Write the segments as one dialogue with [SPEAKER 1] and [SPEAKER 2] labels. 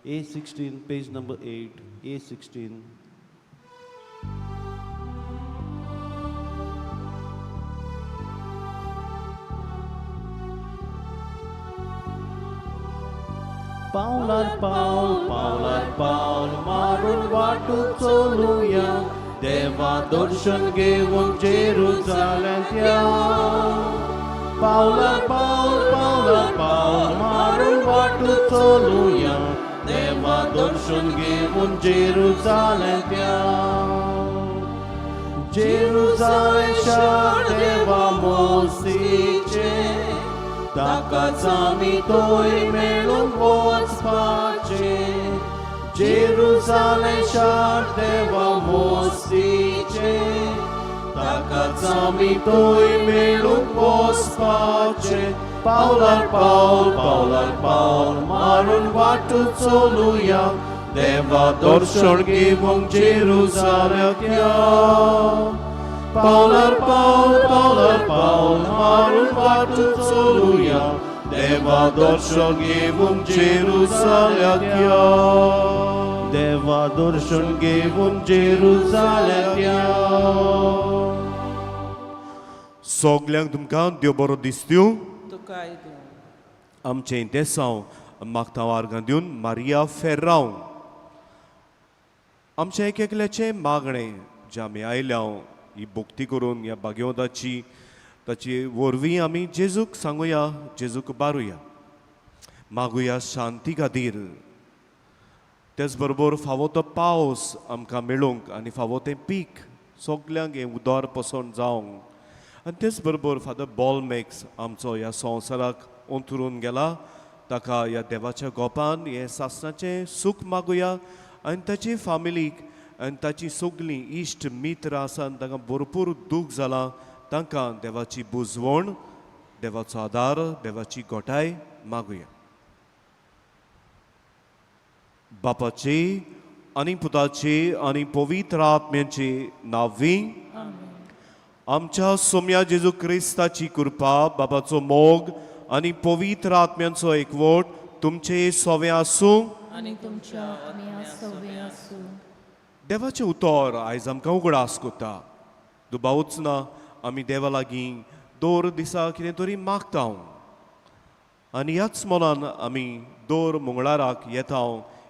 [SPEAKER 1] A16, page number 8, A16. पावलार पावल पावलार पावल मारून वाटू चलुया, देवा दर्शन घेवन जेरुजालेंत या. पावलार पावल पावलार पावल मारून वाटू चलुया, देवा दर्शन घेवन जेरुजालेंत या. जेरुजालें शार देवा मोस्तीचें, ताकाच आमी थंय मेळूंक वचपाचें. जेरुजालें शार देवा मोस्तीचें, ताकाच आमी थंय मेळूंक वचपाचें. पावलार पावल पावलार पावल मारून वाटू चलुया, देवा दर्शन घेवंक जेरुजालेंत या. पावलार पावल पावलार पावल मारून वाटू चलुया, देवा दर्शन घेवंक जेरुजालेंत या. देवा दर्शन घेवंक जेरुजालेंत या.
[SPEAKER 2] सगल्यांक तुमकां देव बरो दिसत्यो.
[SPEAKER 3] तुकाय दिवं.
[SPEAKER 2] आमचें देसांव मागता आर्गां दिवन मारिया फेर्रांव. आमचें एक एकल्याचें मागणें जें आमी आयल्या ही भक्ती करून ह्या भाग्यवताची, ताची वरवीं आमी जेजूक सांगुया, जेजूक बारुया, मागुया शांती खातीर. तेच बरोबर फावो तो पावस आमकां मेळूंक आनी फावो तें पीक सगल्यांक हें उदर पसण जावंक. आनी तेच बरोबर फादर बॉलमॅक्स आमचो ह्या संवसाराक अंतरून गेला, ताका ह्या देवाच्या गोपान हें सासणाचें सूख मागुया आनी ताची फामिलीक आनी ताची सगलीं इश्ट मित्र आसा आनी तांकां भरपूर दूख जालां, तांकां देवाची बुजवण, देवाचो आदार, देवाची गोठाय मागुया. बापाची आनी पुताची आनी पवित्र आत्म्याची नांवी. आमच्या सोम्या जेजू क्रिस्ताची कृपा, बाबाचो मोग आनी पवित्र आत्म्यांचो एकवट तुमचे सोवे आसूं.
[SPEAKER 3] आनी तुमच्या आत्म्या सवे आसूं.
[SPEAKER 2] देवाचें उतर आयज आमकां उगडास कोता. दुबावूच ना, आमी देवा लागीं दर दिसा कितें तरी मागता आनी ह्याच मनान आमी दर मंगळाराक येता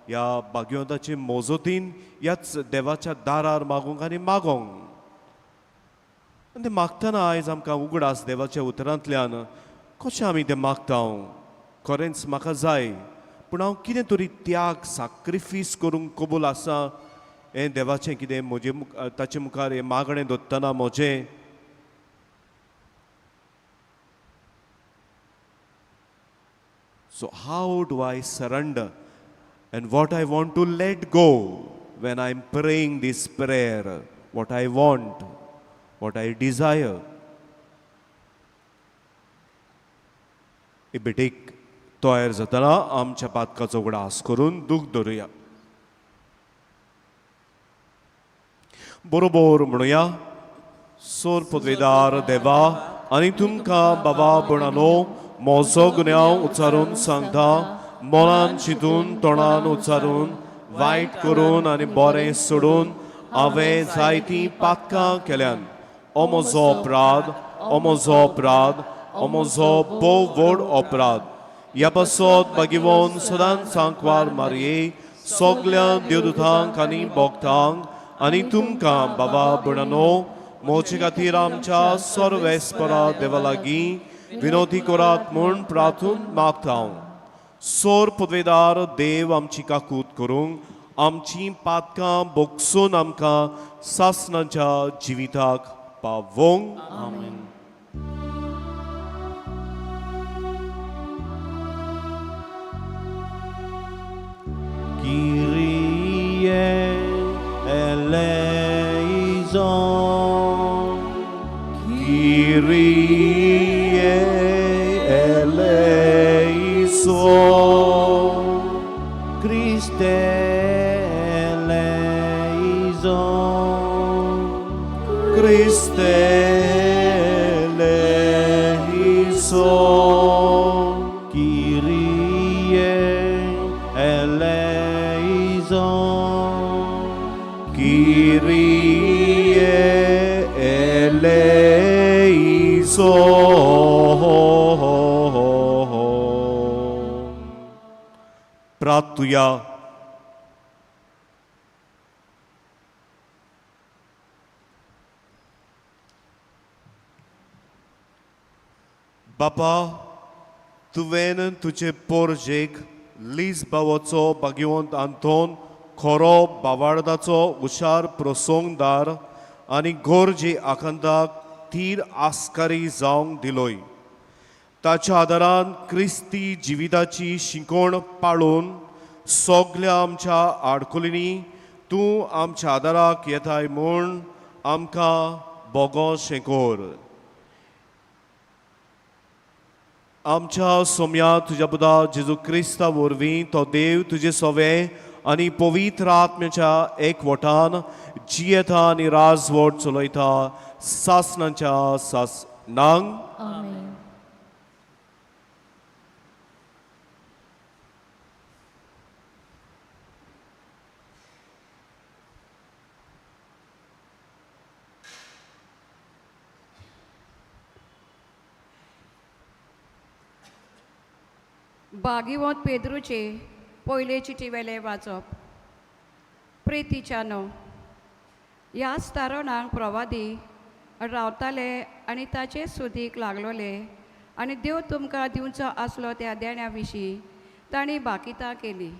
[SPEAKER 2] ह्या भाग्यवंताचे मोजोतीन, ह्याच देवाच्या दारार मागूंक आनी मागोंक. आनी तें मागतना आयज आमकां उगडास देवाच्या उतरांतल्यान कशें आमी तें मागता. खरेंच म्हाका जाय, पूण हांव कितें तरी त्याग, साक्रिफीस करूंक कबूल आसा हें देवाचें कितें म्हजे ताचे मुखार हें मागणें दवरतना म्हजें. So, how do I surrender and what I want to let go when I'm praying this prayer? What I want, what I desire. ही भेटीक तयार जातना आमच्या पातकाचो उगडास करून दूख धरुया. बरोबर म्हणुया. सोर पदवेदार देवा आनी तुमकां बाबा भयणानो, म्हजो गुन्यांव उच्चारून सांगता. मनान चिंतून, तोंडान उच्चारून, वायट करून आनी बरें सोडून हांवें जायतीं पातकां केल्यान. ओ म्हजो अपराध, ओ म्हजो अपराध, ओ म्हजो भोव व्हड अपराध. ह्या पासत भागीवन सदांच सांकवार मारये, सगल्या देवदूतांक आनी भक्तांक आनी तुमकां बाबा भयणानो, म्हजे खातीर आमच्या सर्वेस्परा देवा लागीं विनोती करात म्हूण प्रार्थून मागता हांव. सोर पदवेदार देव आमची काकूत करूंक, आमची पातकां बोगसून आमकां सासणाच्या जिविताक पावोवंक.
[SPEAKER 1] आमेन. Kyrie eleison.
[SPEAKER 2] Kyrie eleison.
[SPEAKER 1] Christe eleison.
[SPEAKER 2] Christe eleison.
[SPEAKER 1] Kyrie eleison. जावं.
[SPEAKER 2] Kyrie eleison. प्रार्थुया. बापा, तुवें तुजे पोरजेक लीज भावाचो भाग्यवंत आंतोन खरो बावार्दाचो हुशार प्रसंगदार आनी गोरजे आकांताक थीर आस्कारी जावंक दिलोय. ताच्या आदारान क्रिस्ती जिविताची शिकवण पाळून सगल्या आमच्या आडकुलींनी तूं आमच्या आदाराक येताय म्हूण आमकां बोगो शेकोर. आमच्या सोम्या तुज्या पुता जेजू क्रिस्ता वरवीं तो देव तुजे सोवे आनी पवित्र आत्म्याच्या एकवटान जियेता आनी राजवट चलयता सासणाच्या सासणांक.
[SPEAKER 4] आमेन.
[SPEAKER 5] बागिवोंत पेद्रूचे पयले चिटीवेलें वाचप. प्रेतीच्यानो, ह्याच तारणाक प्रवादी रावताले आनी ताचे सुदीक लागलोले आनी देव तुमकां दिवचो आसलो त्या देण्या विशीं तांणी बाकितां केली.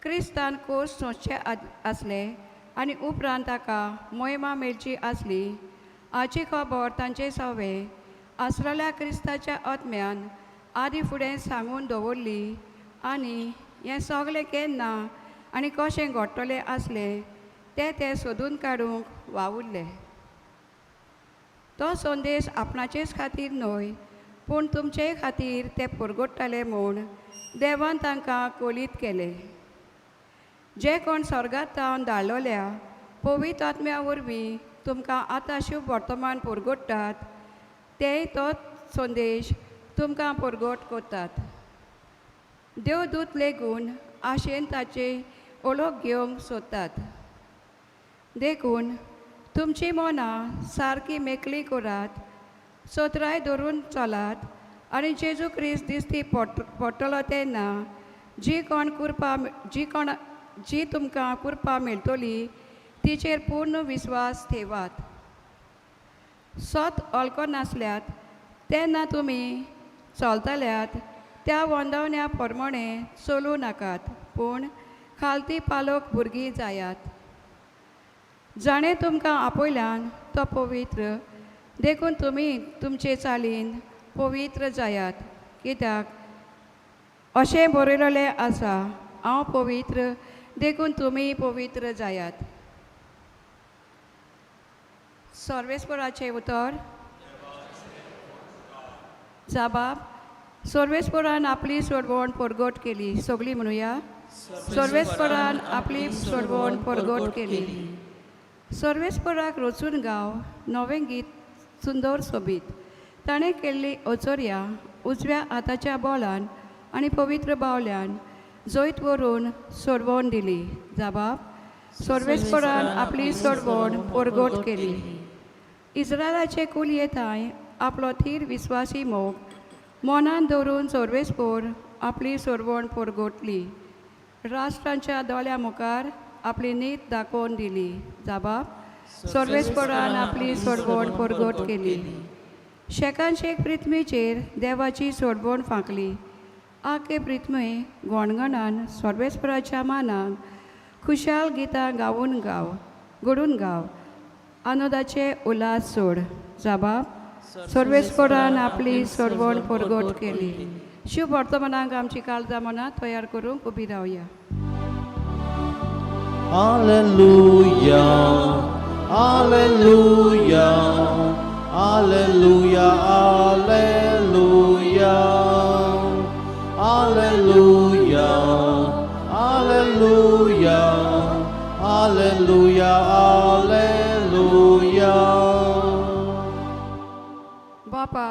[SPEAKER 5] क्रिस्तान कोस सोंसचे आसले आनी उपरांत ताका मोहिमा मेळची आसली हाची खबर तांचे सवे आसलेल्या क्रिस्ताच्या आत्म्यान आदी फुडें सांगून दवरली आनी हें सगलें केन्ना आनी कशें घडटलें आसलें तें ते सोदून काडूंक वावुरले. तो संदेश आपणाचेच खातीर न्हय पूण तुमचे खातीर ते पुरगोट्टाले म्हूण देवान तांकां कोलीत केले. जे कोण स्वर्गात तावन धाडलोल्या पवित्र आत्म्या वरवीं तुमकां आतां शुभ वर्तमान पुरगोट्टात तेय तोच संदेश तुमकां पुरगोट करतात. देवदूत लेगून आशेन ताचे ओळख घेवंक सोदतात. देखून तुमची मनां सारकी मेकळी करात, सोतराय धरून चलात आनी जेजू क्रिस्त दिसती पडटलो तेन्ना जी कोण कृपा जी कोण जी तुमकां कृपा मेळटली तिचेर पूर्ण विस्वास ठेवात. सत अलको नासल्यात तेन्ना तुमी चलतल्यात त्या वंदवण्या प्रमाणे चलूं नाकात पूण खालती पालोक भुरगीं जायात. जाणें तुमकां आपयल्यान तो पवित्र, देखून तुमी तुमचे चालीन पवित्र जायात. कित्याक अशें बरयलेलें आसा, हांव पवित्र देखून तुमी पवित्र जायात. सर्वेस्पराचें उतर. जाबाब सर्वेस्परान आपली सोडवण परगट केली. सगळीं म्हणुया, सर्वेस्परान आपली सोडवण परगट केली. सर्वेस्पराक रचून गाव नवें गीत सुंदर सोबीत. ताणें केल्ली अचोर्या उजव्या हाताच्या बोलान आनी पवित्र बावल्यान जैत व्हरून सोडवण दिली. जाबाब सर्वेस्परान आपली सोडवण परगट केली. इस्रायलाचे कुलयेताय आपलो थीर विस्वासी मोग मनान दवरून सर्वेस्पोर आपली सोडवण परगटली. राष्ट्रांच्या दोळ्या मुखार आपली नीत दाखोवन दिली. जाबाब सर्वेस्परान आपली सोडवण परगट केली. शेकान शेक पृथ्वीचेर देवाची सोडवण फांकली. आखे पृथ्वी गणगणान सर्वेस्पराच्या मानाक खुशाल गितां गावून गाव घडून गाव आनंदाचे उल्हास सोड. जाबाब सर्वेस्परान आपली सोडवण परगट केली. शुभ वर्तमानाक आमची काळजां मनां तयार करूंक उबी रावया.
[SPEAKER 1] Alleluia, Alleluia, Alleluia, Alleluia, Alleluia, Alleluia, Alleluia, Alleluia.
[SPEAKER 5] बापा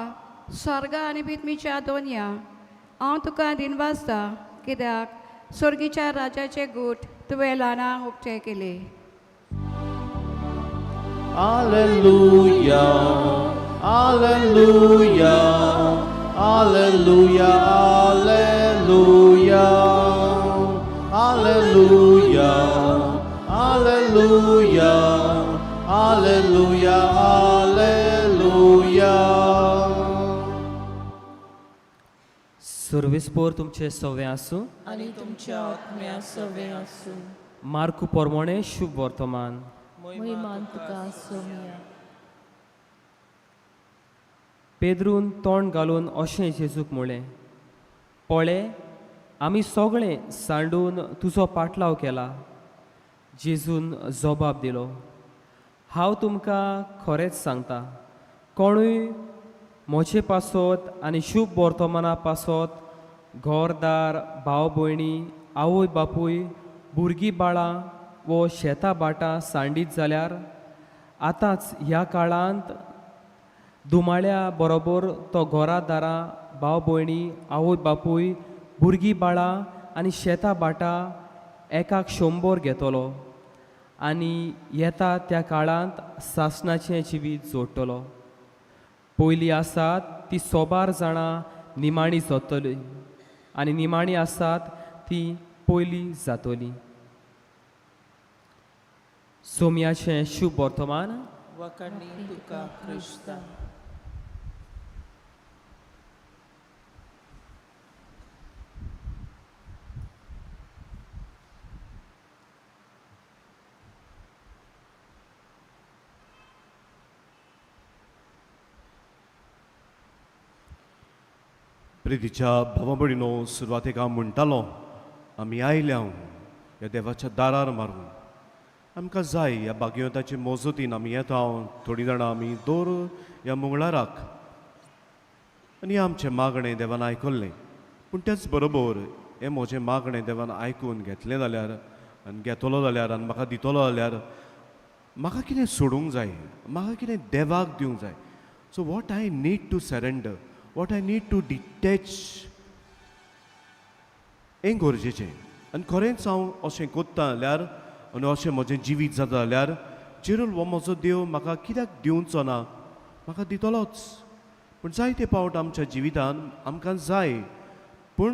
[SPEAKER 5] स्वर्ग आनी पितमीच्या दोनया, हांव तुका दिनवासता कित्याक सोर्गीच्या राजाचे गूट तुवें ल्हानांक उक्ते केले.
[SPEAKER 1] Alleluia, Alleluia, Alleluia, Alleluia, Alleluia, Alleluia, Alleluia, Alleluia.
[SPEAKER 4] सुर्विसपोर तुमचे सवे आसूं
[SPEAKER 3] आनी तुमच्या आत्म्या सवे आसूं.
[SPEAKER 4] मार्कू पोरमोणे शुभ वर्तमान.
[SPEAKER 3] महिमान तुका सोम्या.
[SPEAKER 4] पेद्रून तोंड घालून अशें जेजूक म्हळें, पळे आमी सगळें सांडून तुजो पाटलाव केला. जेजून जबाब दिलो, हांव तुमकां खरेंच सांगता, कोणूय म्हजे पासत आनी शुभ वर्तमाना पासत घरदार, भाव भयणी, आवय बापूय, भुरगीं बाळां वो शेतां भाटां सांडीत जाल्यार आतांच ह्या काळांत दुमाळ्या बरोबर तो घरा दारां, भाव भयणी, आवय बापूय, भुरगीं बाळां आनी शेतां भाटां एकाक 100 घेतलो आनी येता त्या काळांत सासणाचें जिवीत जोडटलो. पयलीं आसात ती सोबार जाणां निमाणी जातली आनी निमाणी आसात ती पयलीं जातली. सोम्याचें शुभ वर्तमान.
[SPEAKER 3] वखाणी तुका क्रिस्ता.
[SPEAKER 2] प्रितीच्या भावा भयणीनो, सुरवातेक हांव म्हणटालो आमी आयल्या ह्या देवाच्या दारार मारून. आमकां जाय ह्या भाग्यवताचे मोजतीन आमी येता. थोडीं जाणां आमी दर ह्या मंगळाराक आनी आमचें मागणें देवान आयकल्लें. पूण तेच बरोबर हें म्हजें मागणें देवान आयकून घेतलें जाल्यार आनी घेतलो जाल्यार आनी म्हाका दितलो जाल्यार म्हाका कितें सोडूंक जाय, म्हाका कितें देवाक दिवंक जाय. So what I need to surrender, what I need to detach, हें गरजेचें. आनी खरेंच हांव अशें कोत्ता जाल्यार आनी अशें म्हजें जिवीत जाता जाल्यार जेरूल हो म्हजो देव म्हाका कित्याक दिवचो ना, म्हाका दितलोच. पूण जायते फावट आमच्या जिवितान आमकां जाय, पूण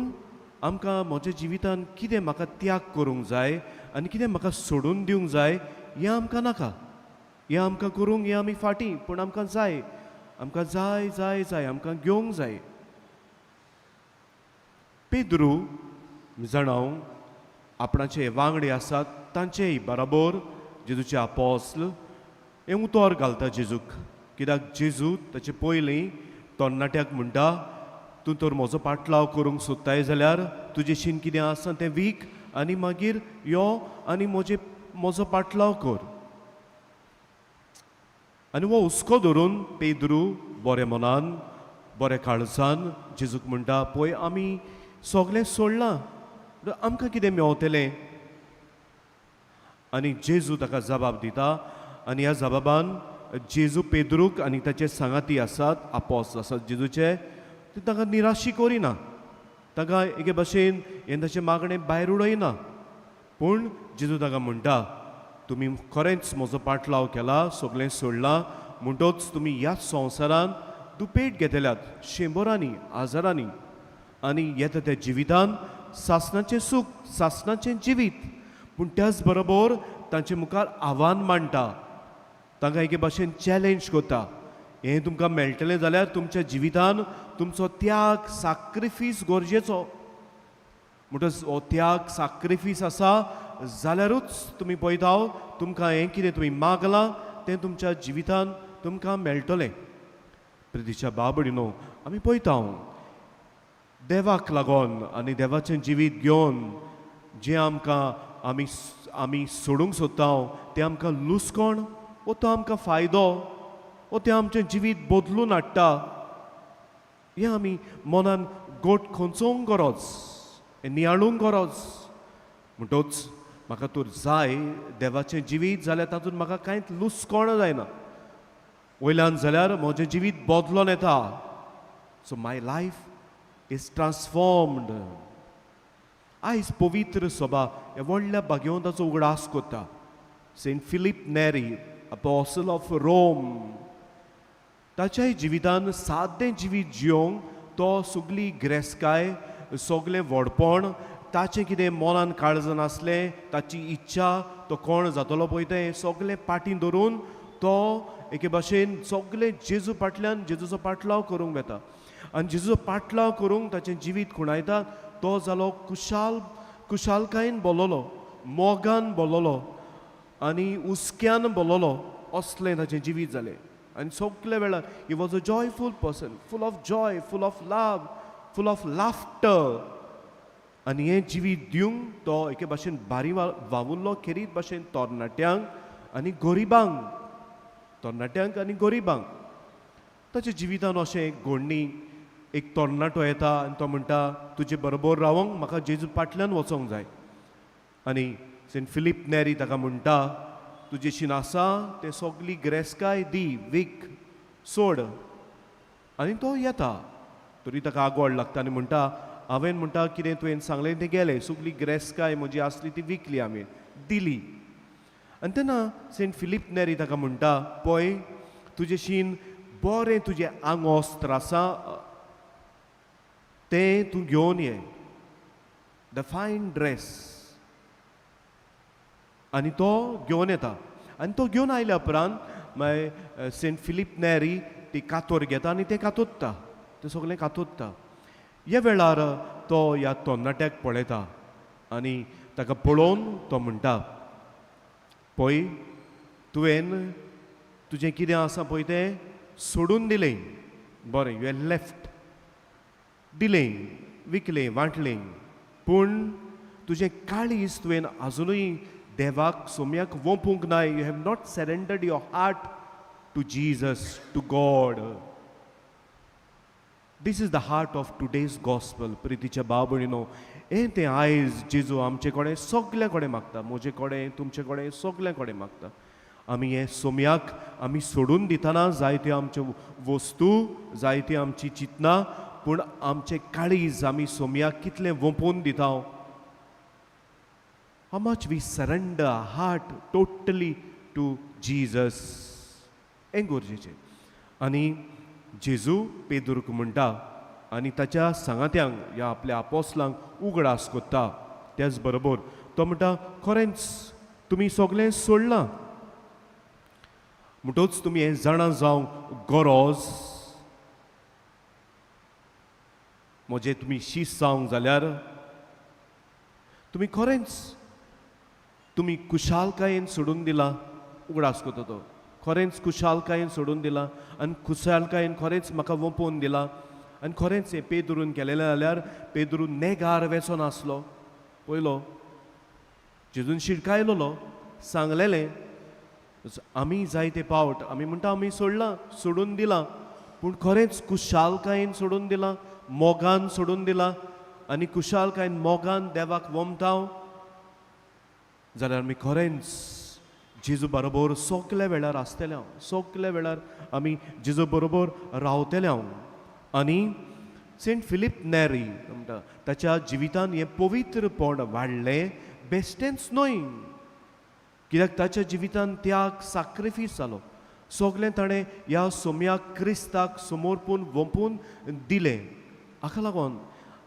[SPEAKER 2] आमकां म्हज्या जिवितान कितें म्हाका त्याग करूंक जाय आनी कितें म्हाका सोडून दिवंक जाय हें आमकां नाका. हें आमकां करूंक हें आमी फाटीं, पूण आमकां जाय, आमकां जाय जाय जाय, आमकां घेवंक जाय. पेद्रू जाणां आपणाचे वांगडी आसात तांचेय बराबर जेजूचे आपोस्ल हें उतर घालता जेजूक. कित्याक जेजू ताचे पयलीं तरणाट्याक म्हणटा, तूं तर म्हजो पाटलाव करूंक सोदताय जाल्यार तुजेशीन कितें आसा तें वीक आनी मागीर यो आनी म्हजो पाटलाव कर. आनी हो हुस्को धरून पेद्रू बरें मनान बरें काळजान जेजूक म्हणटा, पळय आमी सगळें सोडलां, आमकां कितें मेवतलें? आनी जेजू ताका जबाब दिता. आनी ह्या जबाबान जेजू पेद्रूक आनी ताचे सांगाती आसात, आपोस आसात जेजूचे, ते ताका निराशी करिना, ताका एके भाशेन हें ताचें मागणें भायर उडयना. पूण जेजू ताका म्हणटा, तुमी खरेंच म्हजो पाटलाव केला, सगळें सोडलां, म्हणटोच तुमी ह्याच संवसारान दुपेट घेतल्यात शंबरांनी हजारांनी, आनी येता त्या जिवितान सासणाचें सूख, सासणाचें जिवीत. पूण त्याच बरोबर तांचे मुखार आव्हान मांडटा, तांकां एके भाशेन चॅलेंज करता. हें तुमकां मेळटलें जाल्यार तुमच्या जिवितान तुमचो त्याग, साक्रिफीस गरजेचो. म्हणटच हो त्याग, साक्रिफीस आसा जाल्यारूच तुमी पळयता तुमकां हें कितें तुमी मागलां तें तुमच्या जिवितान तुमकां मेळटलें. प्रितीच्या बाबडिनो, आमी पळयता देवाक लागून आनी देवाचें जिवीत घेवन जें आमकां आमी सोडूंक सोदता तें आमकां लुसकोण वो तो आमकां फायदो वो तें आमचें जिवीत बदलून हाडटा. हें आमी मनान गोट खोंचोवंक गरज, हें नियाळूंक गरज. म्हणटोच म्हाका तर जाय देवाचें जिवीत जाल्यार तातूंत म्हाका कांयच लुसकोण जायना, वयल्यान जाल्यार म्हजें जिवीत बदलोन येता. So my life is transformed. आयज पवित्र सभा ह्या व्हडल्या भाग्यवंताचो उगडास करता. Saint Philip Neri, apostle of Rome, ताच्याय जिवितान सादें जिवीत जियोंक तो सगली ग्रेसकाय, सगलें व्हडपण, ताचें कितें मनान काळजान आसलें, ताची इच्छा, तो कोण जातलो पळय तें सगलें पाटीं धरून तो एके भाशेन सगलें जेजू फाटल्यान जेजूचो पाटलाव करूंक वता आनी जेजूचो पाटलाव करूंक ताचें जिवीत खुणायता. तो जालो कुशाल, कुशालकायेन बोल्लोलो, मोगान बोल्लोलो आनी हुस्क्यान बोल्लोलो, असलें ताचें जिवीत जालें. आनी सगल्या वेळार he was a joyful person, full of joy, full of love, full of laughter. आनी हें जिवीत दिवंक तो एके भाशेन बारी वावुरलो, खेरीत भाशेन तरणाट्यांक आनी गरिबांक, तरणाट्यांक आनी गरिबांक. ताच्या जिवितान अशें एक घडणी, एक तरणाटो येता आनी तो म्हणटा तुजे बरोबर रावोंक म्हाका जेजू फाटल्यान वचोंक जाय. आनी सेंट फिलीप नेरी ताका म्हणटा तुजेशीन आसा तें सगली ग्रेसकाय दी, वीक, सोड. आनी तो येता तरी ताका आगोळ लागता आनी म्हणटा हांवें म्हणटा कितें तुवें सांगलें तें गेलें, सगली ग्रेसकाय म्हजी आसली ती विकली हांवें, दिली. आनी तेन्ना सेंट फिलीप नेरी ताका म्हणटा पळय तुजेशीन बरें तुजें आंगवस्त्र आसा तें तूं घेवन ये, the fine dress. आनी तो घेवन येता आनी तो घेवन आयल्या उपरांत मागीर सेंट फिलीप नेरी ती कातोर घेता आनी तें कातोत्ता, तें सगलें कातोत्ता. ह्या वेळार तो ह्या तरणाट्याक पळयता आनी ताका पळोवन तो म्हणटा पळय तुवें तुजें कितें आसा पळय तें सोडून दिलें, बरें, you have left, दिलें, विकलें, वांटलें, पूण तुजें काळीज तुवें आजुनूय देवाक सोम्याक वोंपूंक ना. You have not surrendered your heart to Jesus, to God. This is the heart of today's gospel. प्रितीच्या भाव भयणीनो, हें तें आयज जेजू आमचे कडेन सगल्या कडेन मागता, म्हजे कडेन, तुमचे कडेन, सगल्या कडेन मागता. आमी हें सोम्याक आमी सोडून दितना जायत्यो आमच्यो वस्तू, जायती आमची चिंतनां, पूण आमचें काळीज आमी सोम्याक कितलें वोंपून दिता. How much we surrender our heart totally to Jesus. हें गरजेचें. आनी जेजू पेदूर्क म्हणटा आनी ताच्या सांगात्यांक ह्या आपल्या आपोसलांक उगडास कोत्ता. त्याच बरोबर तो म्हणटा खरेंच तुमी सगळें सोडलां म्हणटूच तुमी हें जाणा जावंक गरज म्हजें तुमी शीस जावंक जाल्यार तुमी खरेंच तुमी कुशालकायेन सोडून दिलां. उगडास करता तो खरेंच कुशालकायेन सोडून दिलां आनी कुशालकायेन खरेंच म्हाका वोंपोवन दिलां. आनी खरेंच हें पेदरून केलेलें जाल्यार पेदरून नेगार वेचो नासलो. पयलो जेजून शिडकायलोलो, सांगलेलें. आमी जायते पावट आमी म्हणटा आमी सोडलां, सोडून दिलां, पूण खरेंच कुशालकायेन सोडून दिलां, मोगान सोडून दिलां आनी कुशालकायेन मोगान देवाक वमता जाल्यार आमी खरेंच जेजू बरोबर सगल्या वेळार आसतले हांव, सगल्या वेळार आमी जेजू बरोबर रावतले हांव. आनी सेंट फिलीप नेरी म्हणटा ताच्या जिवितान हें पवित्रपण वाडलें बेश्टेंच न्हय, कित्याक ताच्या जिवितान त्याग, साक्रिफीस जालो. सगलें ताणें ह्या सोम्याक क्रिस्ताक समर्पून वोंपून दिलें. हाका लागून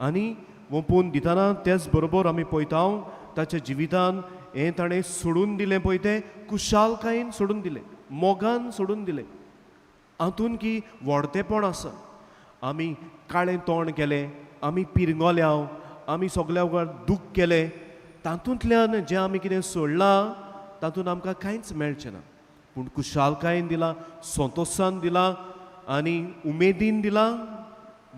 [SPEAKER 2] आनी वोंपून दितना त्याच बरोबर आमी पळयता ताच्या जिवितान हें ताणें सोडून दिलें पळय तें कुशालकायेन सोडून दिलें, मोगान सोडून दिलें. हातून की व्हडतेपण आसा. आमी काळें तोंड केलें, आमी पिरंगोल्या, आमी सगल्या वगार दूख केलें, तातूंतल्यान जें आमी कितें सोडलां तातूंत आमकां कांयच मेळचें ना. पूण कुशालकायेन दिलां, संतोशान दिलां आनी उमेदीन दिलां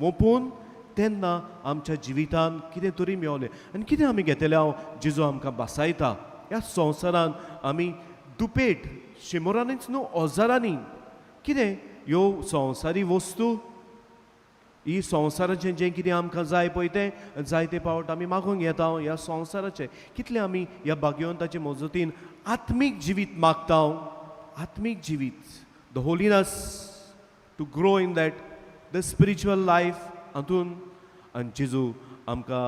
[SPEAKER 2] वोंपून, तेन्ना आमच्या जिवितान कितें तरी मेवलें. आनी कितें आमी घेतले हांव जेजू आमकां बासायता. ह्या संवसारान आमी दुपेट शंबरांनीच न्हू हजारांनी कितें ह्यो संवसारी वस्तू, ही संवसाराचें जें कितें आमकां जाय पळय तें जायते पावट आमी मागूंक येता. ह्या संवसाराचें कितलें आमी ह्या भाग्यवंताचे मजतीन आत्मीक जिवीत मागता, आत्मीक जिवीत, the holiness, to grow in that the spiritual life हातून. आनी जेजू आमकां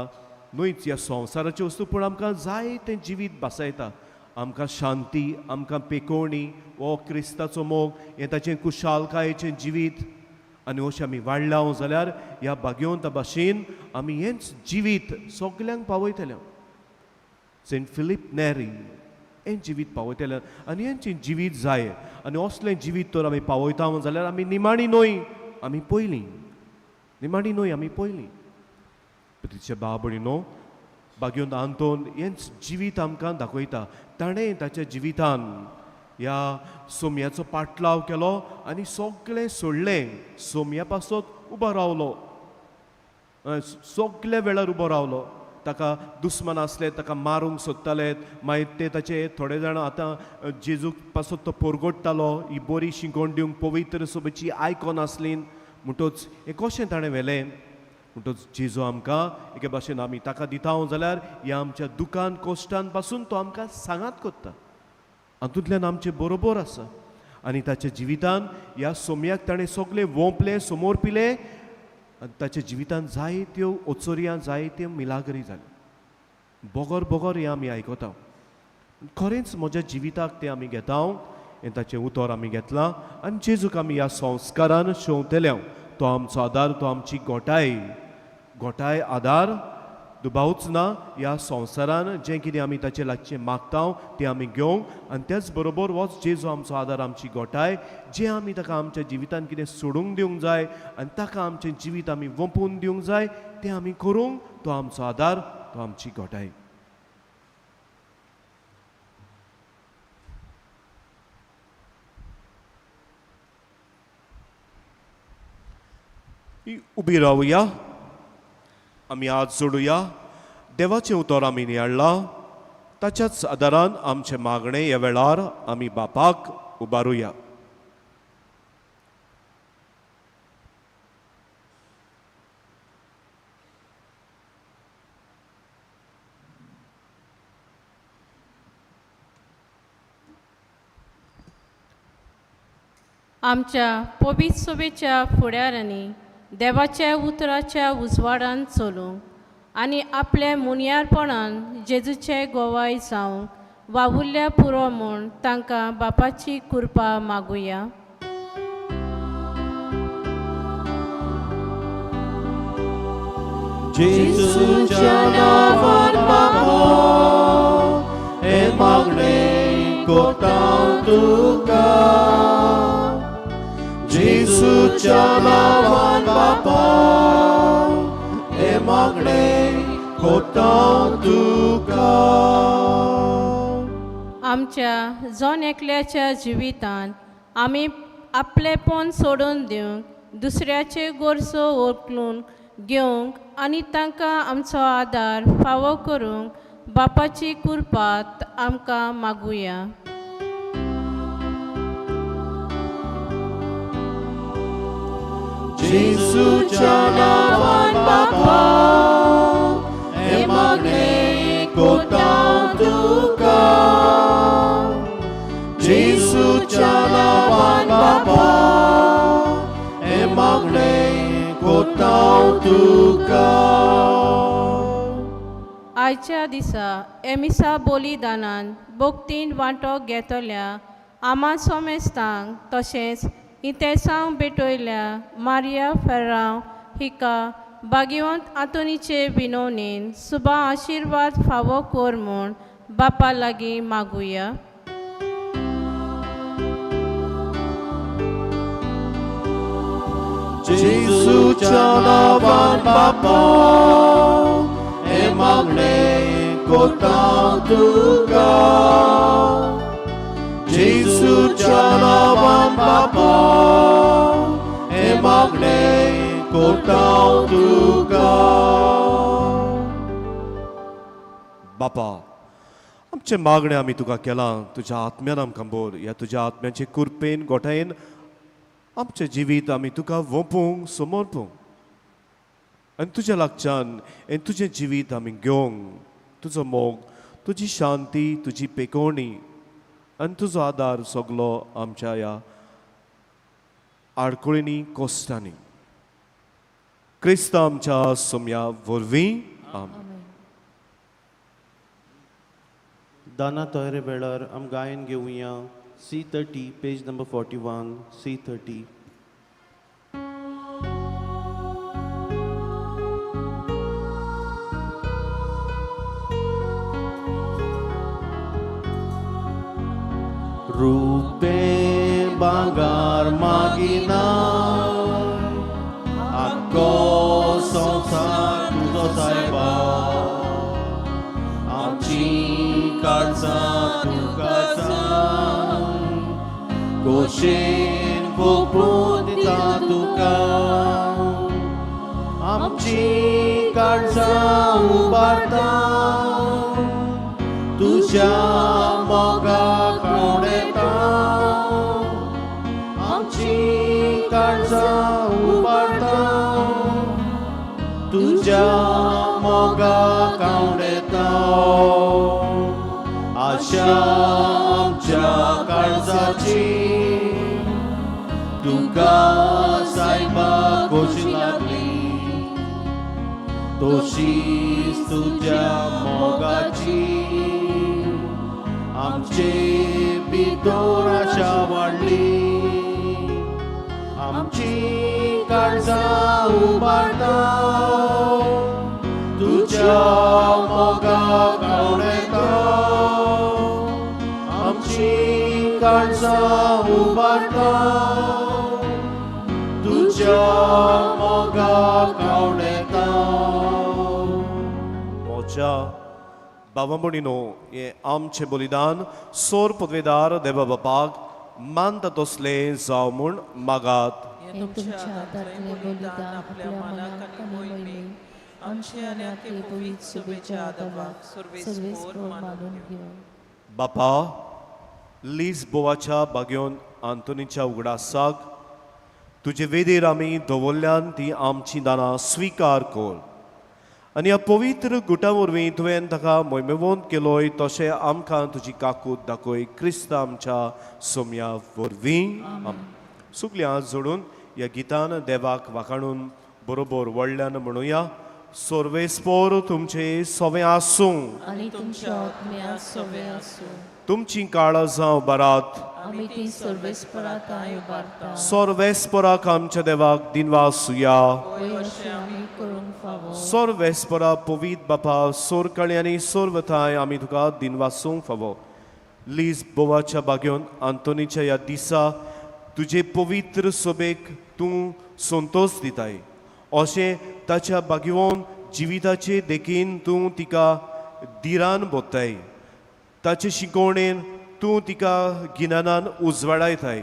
[SPEAKER 2] न्हयच ह्या संवसाराच्यो वस्तू पूण आमकां जाय तें जिवीत भासायता. आमकां शांती, आमकां पेकोवणी, हो क्रिस्ताचो मोग, हें ताचें कुशालकायेचें जिवीत. आनी अशें आमी वाडल्या जाल्यार ह्या भाग्यवंता भाशेन आमी हेंच जिवीत सगल्यांक पावयतले. सेंट फिलीप नेरी हें जिवीत पावयतले आनी हेंचें जिवीत जाय. आनी असलें जिवीत तर आमी पावयता जाल्यार आमी निमाणी न्हय, आमी पयलीं निमाणी न्हय, आमी पयलीं. तिचे बाबडी न्हू भाग्यवंत आंतोन हेंच जिवीत आमकां दाखयता. ताणें ताच्या जिवितान ह्या सोम्याचो पाटलाव केलो आनी सगळें सोडलें, सोम्या पासत उबो रावलो, सगल्या वेळार उबो रावलो. ताका दुस्मान आसले, ताका मारूंक सोदताले, मागीर ते ताचे थोडे जाणां आतां जेजूक पासत तो पोरगोडटालो, ही बरी शिंकोण दिवंक पवित्र सोबेची आयकॉन आसली. म्हणटच हें कशें ताणें व्हेलें? म्हणटच जेजू आमकां एके भाशेन आमी ताका दिता जाल्यार ह्या आमच्या दुकान कोश्टान पासून तो आमकां सांगात कोत्ता, हातूंतल्यान आमचें बरोबर आसा. आनी ताच्या जिवितान ह्या सोम्याक ताणें सगळें वोंपलें, समोर पिलें आनी ताच्या जिवितान जायत्यो ओचोरयां, जायत्यो मिलागरी जाल्यो. बोगोर बोगोर हें आमी आयकता. खरेंच म्हज्या जिविताक तें आमी घेता, हें ताचें उतर आमी घेतलां आनी जेजूक आमी ह्या संस्कारान शेंवतले. तो आमचो आदार, तो आमची गोठाय, गोठाय आदार दुबावच ना. ह्या संवसारान जें कितें आमी ताचे लागचें मागता तें आमी घेवंक आनी त्याच बरोबर होच जेजू आमचो आदार, आमची गोठाय, जें आमी ताका आमच्या जिवितान कितें सोडूंक दिवंक जाय आनी ताका आमचें जिवीत आमी वंपून दिवंक जाय तें आमी करूंक तो आमचो आदार, तो आमची गोठाय. उबी रावया, आमी हात जोडुया. देवाचें उतर आमी नियाळ्ळां, ताच्याच आदारान आमचें मागणें ह्या वेळार आमी बापाक उबारुया.
[SPEAKER 6] आमच्या पवित्र सभेच्या फुडारांनी देवाच्या उतराच्या उजवाडान चलूंक आनी आपल्या मुनियारपणान जेजूचे गोवाय जावंक वावुरल्या पुरो म्हूण तांकां बापाची कृपा मागुया.
[SPEAKER 1] जेजूच्या नांवान बापा हें मागणें कोता तुका, जेजूच्या नांवान बापा हें मागणें कोता तुका.
[SPEAKER 6] आमच्या जण एकल्याच्या जिवितांत आमी आपलेपण सोडून दिवंक, दुसऱ्याचे गरजो वळखून घेवंक आनी तांकां आमचो आदार फावो करूंक बापाची कृपा आमकां मागुया.
[SPEAKER 1] जेजूच्या नांवान बापा हें मागणें कोता तुका, जेजूच्या नांवान बापा हें मागणें कोता तुका.
[SPEAKER 6] आयच्या दिसा एमिसा बलिदानान भक्तीन वांटो घेतल्या आमा सोमेस्तांक तशेंच इतेसांव भेटयल्या मारिया फेर्रांव हिका भाग्यवंत आंतोनीचे विनवणेन सुबा आशिर्वाद फावो कर म्हूण बापा लागीं मागुया.
[SPEAKER 1] जेजूच्या नांवान बापा हें मागणें कोता तुका, जेजूच्या नांवान बापा हें मागणें कोता तुका.
[SPEAKER 2] बापा, आमचें मागणें आमी तुका केलां, तुज्या आत्म्यान आमकां बोर. ह्या तुज्या आत्म्याचे कुरपेन गोठायेन आमचें जिवीत आमी तुका वोंपूंक, समर्पूंक आनी तुज्या लागच्यान हें तुजें जिवीत आमी घेवंक, तुजो मोग, तुजी शांती, तुजी पेकोवणी आनी तुजो आदार सगलो आमच्या ह्या आडकुळींनी, कोश्टांनी. क्रिस्त आमच्या सोम्या वरवीं, आमेन.
[SPEAKER 1] दाना तयारे वेळार आम गायन घेवया C 30 page number 41 C 30. RuPay बांगार मागिना आख्खो संवसार तुजो सायबा आमची काळजां तुका जाय खोशेन भोगून दिता तुका आमची काळजां उबारता तुज्या मोगाक उडयता आमची काळजां उबारता तुज्या मोगाक उडयता आशा आमच्या काळजाची तुका सायबा खोशी लागली तशीच तुज्या मोगाची आमचे भितर आशा वाडली आमची काळजां उबारता तुज्या मोगाक उडयता आमची काळजां उबारता तुज्या मोगाक उडयता.
[SPEAKER 2] मोच्या बाबा भयणीनो, हें आमचें बलिदान सोर पदवेदार देवा बापाक मानता तसलें जावं म्हूण मागात.
[SPEAKER 3] हें तुमच्या हातांतलें बलिदान आपल्या मनाक आनी मोहिमेक आमचे आनी आखे पवित्र सभेच्या दबाक सर्वेस्पोर मानून घेवं.
[SPEAKER 2] बापा, लीज बोवाच्या बागेवन आंतोनीच्या उगडासाक तुजे वेदीर आमी दवरल्यान ती आमची दानां स्विकार कर आनी ह्या पवित्र गुटा वरवीं तुवें ताका मोहिमेवंत केलोय तशें आमकां तुजी काकूत दाखय क्रिस्त आमच्या सोम्या वरवीं. सगळीं हात जोडून ह्या गितान देवाक वाखाणून बरोबर व्हडल्यान म्हणुया. सर्वेस्पोर तुमचे सवें आसूं
[SPEAKER 3] आनी तुमच्या आत्म्या सवें आसूं.
[SPEAKER 2] तुमची काळजां उबारात.
[SPEAKER 3] आमी ती सर्वेस्परात उबारता.
[SPEAKER 2] सर्वेस्पराक आमच्या देवाक दिनवासुया.
[SPEAKER 3] वय अशें आमी करूंक फावो.
[SPEAKER 2] सर्वेस्परा पवीत बापा, सोरकळी आनी सोरवताय आमी तुका दिनवासूंक फावो. लीज बोवाच्या बागेवन आंतोनीच्या ह्या दिसा तुजे पवित्र सोबेक तूं संतोश दिताय अशें ताच्या बागेवन जिविताचे देखीन तूं तिका धिरान बोत्ताय. ताचे शिकोवणेन तूं तिका गिन्यानान उजवाडायताय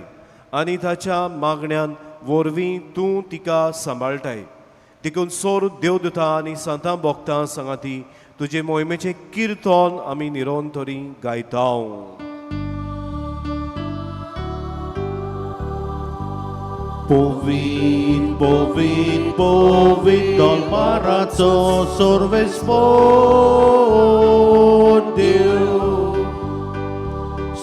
[SPEAKER 2] आनी ताच्या मागण्यान वरवीं तूं तिका सांबाळटाय. देखून सोर देवदूता आनी सांतां भोगतां सांगाती तुजे मोहिमेचें किर्तन आमी निरंतरी गायता.
[SPEAKER 1] पवीत पवीत पवीत दलबाराचो सर्वेस्पोर देव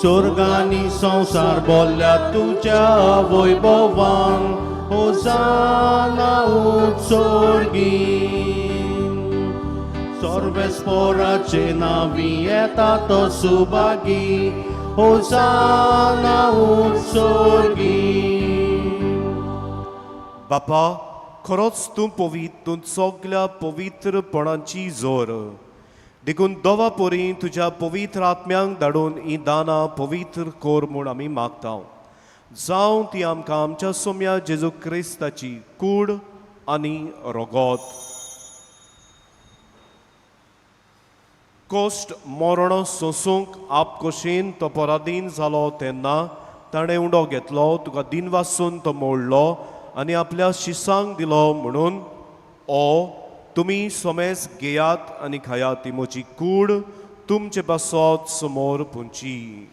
[SPEAKER 1] स्वर्गानी संवसार बोल्ल्या तुज्या वैभवान होजाना उत्सर्गी सर्वेस्पोराचे नावी येता तो सुभागी होजाना उत्सर्गी.
[SPEAKER 2] बापा, खरोच तूं पवीत, तूं सगल्या पवित्रपणाची जोर. देखून दोवा परी तुज्या पवित्र आत्म्यांक धाडून ही दानां पवित्र कर म्हूण आमी मागता. जावं ती आमकां आमच्या सोम्या जेजू क्रिस्ताची कूड आनी रगत. कश्ट मरण सोंसूंक आपकोशेन तो पराधीन जालो तेन्ना ताणें उंडो घेतलो, तुका दिनवासून तो मोडलो आनी आपल्या शिसांक दिलो म्हणून, ओ तुमी सोमेस घेयात आनी खायात, ती म्हजी कूड तुमचे पासत समोर पुंची.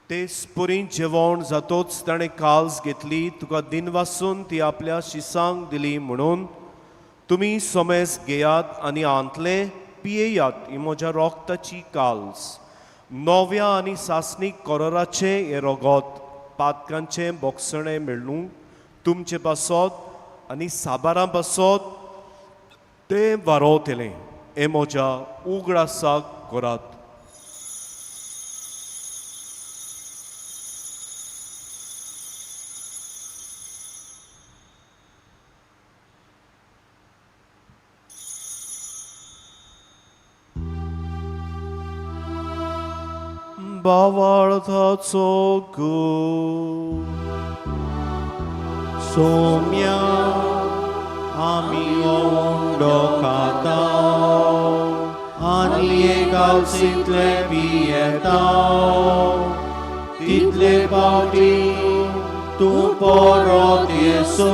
[SPEAKER 2] तेच परी जेवण जातोच ताणें काल्स घेतली, तुका दिनवासून ती आपल्या शिसांक दिली म्हणून, तुमी सोमेस घेयात आनी आंतले पियेयात, ही म्हज्या रोगताची काल्स. नव्या आनी सासणीक कोरोराचें हें रोगोत पातकांचें बोगसणें मेळ्ळूं तुमचे पासत आनी साबारां पासत तें वारोवतलें. हें म्हज्या उगडासाक करात. बावाळथाचो गो
[SPEAKER 1] सोम्या आमी हो उंडो खाता आनी एकालसींतले पियेता, तितले पावटी तूं परत येसो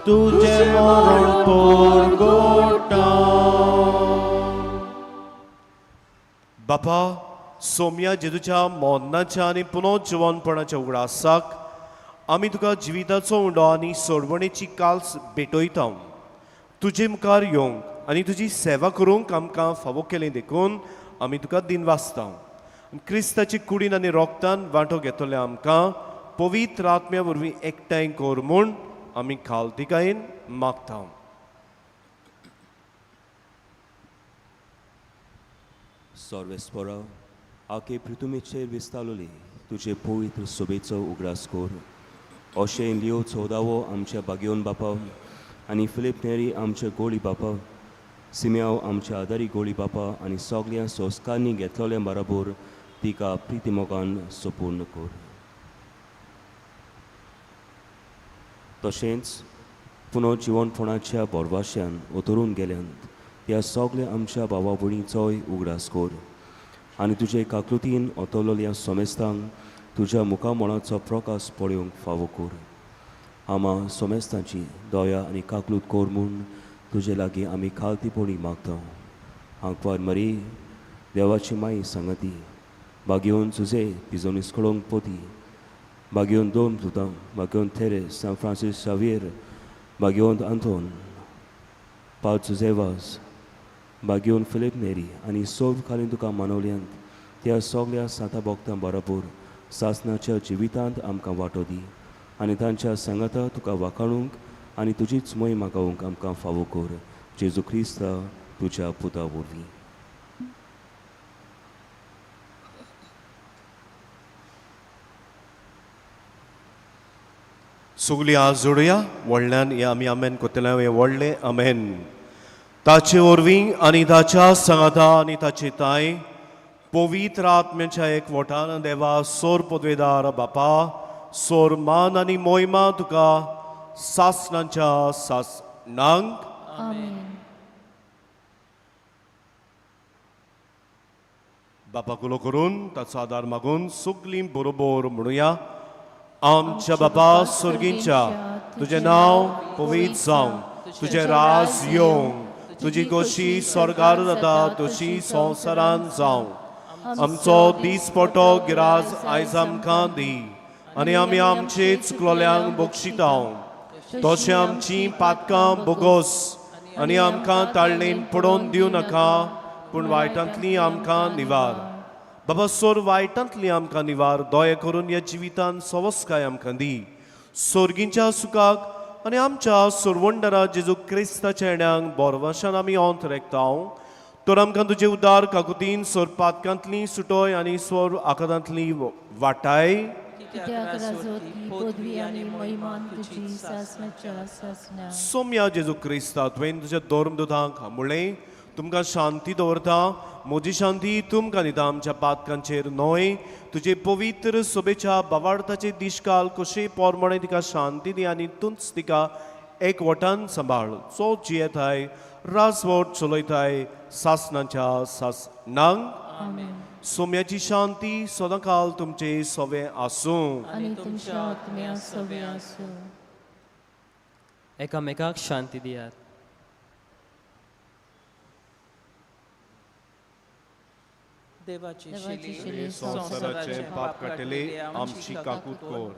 [SPEAKER 1] तुजें मरण परगटा.
[SPEAKER 2] बापा सोम्या जेजूच्या मोन्नाच्या आनी पुनः जिवनपणाच्या उगडासाक आमी तुका जिविताचो उंडो आनी सोडवणेची काल्स भेटयता. तुजे मुखार येवंक आनी तुजी सेवा करूंक आमकां फावो केलें देखून आमी तुका दिनवासता. क्रिस्ताची कुडीन आनी रोगतान वांटो घेतले आमकां पवित्र आत्म्या वरवीं एकठांय कर म्हूण आमी खालतिकायेन मागता.
[SPEAKER 7] सर्वेस्परा आखे पृथुमीचेर विस्तारली तुजे पवित्र सोबेचो उगडास कर. अशें लियो चौदावो आमच्या बागेवन बापा आनी फिलीप नेरी आमच्या गोळी बापा, सिम्याव आमच्या आदारी गोळी बापा आनी सगळ्या संस्कारांनी घेतलोल्या बराबर तिका प्रितीमोगान सपूर्ण कर. तशेंच पुनः जिवनपणाच्या बोरवाश्यान उतरून गेल्यान त्या सगळ्या आमच्या भावा भयणीचोय उगडास कर आनी तुजे काकृतीन ओतवलोल्या सोमेस्तांक तुज्या मुखामळाचो प्रकाश पळोवंक फावो कर. आमा सोमेस्तांची दया आनी काकलूत कर म्हूण तुजे लागीं आमी खालतीपणी मागता. आंकवार मरी देवाची माई सांगती, बागेवन सुजे तिजो निस्कळोंक पोती, बागेवन दोन पुतां, बागेवन थेरेस, सांत फ्रांसीस शावियर, बागेवन आंतोन, पाद सुजेवास, बागेवन फिलीप नेरी आनी सोब खाली तुका मानवल्यांत त्या सगळ्या साता भक्तां बराबर सासनाच्या जिवितांत आमकां वांटो दी आनी तांच्या सांगाता तुका वाखाणूंक आनी तुजीच मोहिमा गावंक आमकां फावो कर. जेजू क्रिस्ता तुज्या पुता वरवीं.
[SPEAKER 2] सगळीं आज जोडया व्हडल्यान हे आमी आमेन कोतले हें व्हडलें आमेन. ताचे वरवीं आनी ताच्या सांगाता आनी ताचे ताय पवित्र आत्म्याच्या एक वोटान देवा सोर पदवेदार बापा सोर मान आनी मोहिमा तुका सासणांच्या सासणांक.
[SPEAKER 3] आमेन.
[SPEAKER 2] बापा कुलो करून ताचो आदार मागून सगळीं बरोबर म्हणुया. आमच्या बापा सुर्गींच्या, तुजें नांव पवित्र जावं, तुजें राज येवं, तुजी गोशी स्वर्गार जाता तशी संवसारान जावं. आमचो दीसपटो गिराज आयज आमकां दी आनी आमी आमचे चुकलोल्यांक बक्षिता तशें आमची पातकां बोगोस आनी आमकां ताळणेन पडोवन दिवं नाका, पूण वायटांतली आमकां निवार. बाबा सोर वायटांतली आमकां निवार, दया करून ह्या जिवितान सवस्काय आमकां दी. सोर्गींच्या सुखाक आनी आमच्या सोरवंडरा जेजू क्रिस्ताच्या येण्यांक बोरवाशान आमी ओंत रेखता. तर आमकां तुजे उदार काकुतीन सोर पातकांतली सुटोय आनी स्वर आकादांतली वाटाय. सोम्या जेजू क्रिस्ता तुवें तुज्या धर्मदुतांक म्हणलें, तुमकां शांती दवरता, म्हजी शांती तुमकां दिता, आमच्या पातकांचेर न्हय तुजे पवित्र सोबेच्या बावार्थाचे दिशकाल कशे पोरमणे तिका शांती दी आनी तूंच तिका एक वटान सांबाळ. चो जियेताय राजवट चलयताय सासणाच्या सासणांक. सोम्याची शांती सदांकाल तुमचे सवे आसूं
[SPEAKER 3] आनी तुमच्या आत्म्या सवे आसूं.
[SPEAKER 4] एकामेकाक शांती दियात.
[SPEAKER 8] देवाची
[SPEAKER 3] देवाची
[SPEAKER 8] शिली
[SPEAKER 3] शिली
[SPEAKER 2] संवसाराचें पाप काडटले आमची काकूत कर.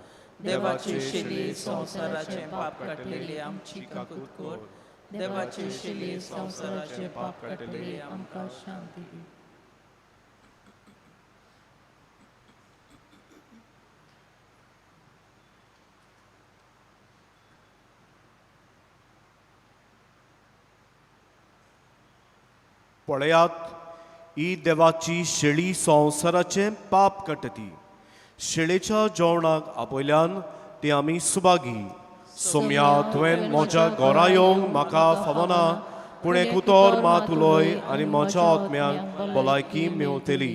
[SPEAKER 8] देवाची शिली संवसाराचें पाप काडटले आमची काकूत कर. देवाचे शिले संवसाराचे पाप काडटले, आमकां शांती दी.
[SPEAKER 2] पळयात, ही देवाची शेळी संवसाराचें पाप काडटा. शेळेच्या जेवणाक आपयल्यान ती आमी सुभागी. सोम्या, तुवें म्हज्या घरा येवंक म्हाका फावना, पूण एक उतर मात उलय आनी म्हज्या आत्म्याक भलायकी मेवतली.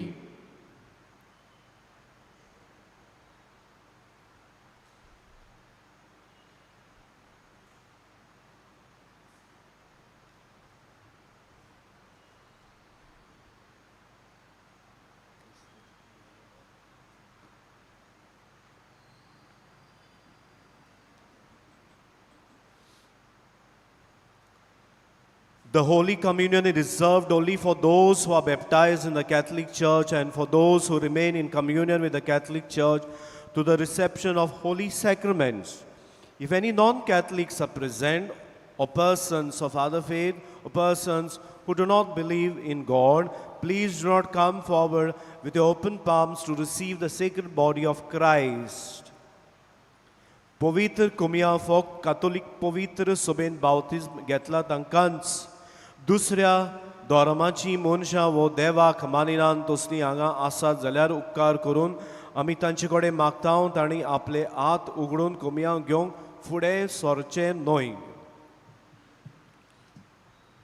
[SPEAKER 2] The Holy Communion is reserved only for those who are baptized in the Catholic Church and for those who remain in communion with the Catholic Church to the reception of holy sacraments. If any non-Catholics are present, or persons of other faith, or persons who do not believe in God, please do not come forward with your open palms to receive the sacred body of Christ. पवित्र कुमिया folk कातोलीक पवित्र सभेन बावतिज्म घेतला तांकांच. दुसऱ्या धर्माची मनशां वो देवाक मानिनात तसलीं हांगा आसात जाल्यार उपकार करून आमी तांचे कडेन मागता, तांणी आपले हात उगडून कुमिया घेवंक फुडें सरचें न्हय.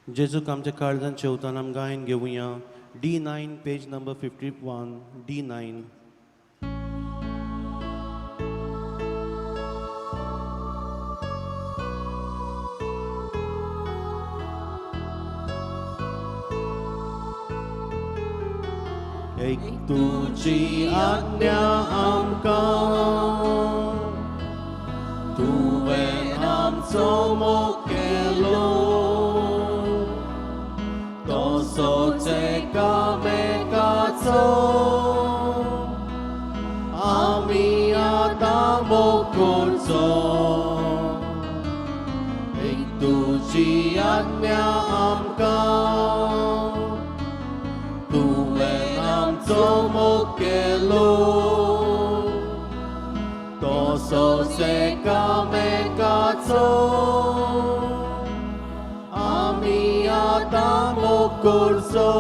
[SPEAKER 1] जेजूक आमच्या काळजान शेवतान आम गायन घेवया D9, page number 51, D9. एक तुजी आज्ञा आमकां, तुवें आमचो मोग केलो, तसोच एकामेकाचो आमी आतां मोग करचो. एक तुजी आज्ञा आमकां, तुवें आमचो मोग केलो, तसोच एकामेकाचो आमी आतां मोग करचो.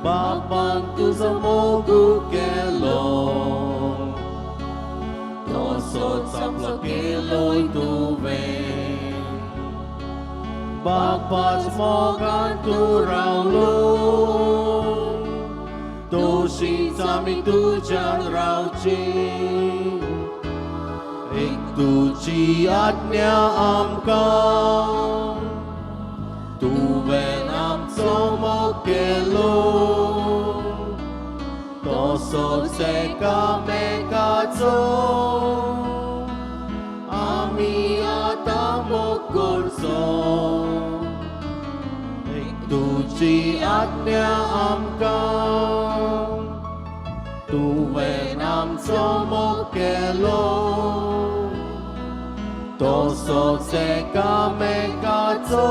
[SPEAKER 1] बापान तुजो मोग केलो, तसोच आपलो केलोय तुवें. बापाच मोगान तूं रावलो, तशीच आमी तुज्यान रावची. एक तुजी आज्ञा आमकां, तुवें आमचो मोग केलो, तसोच एकामेकाचो आमी आतां मोग करचो. एक तुजी आज्ञा आमकां, तुवें आमचो मोग केलो, तसोच एकामेकाचो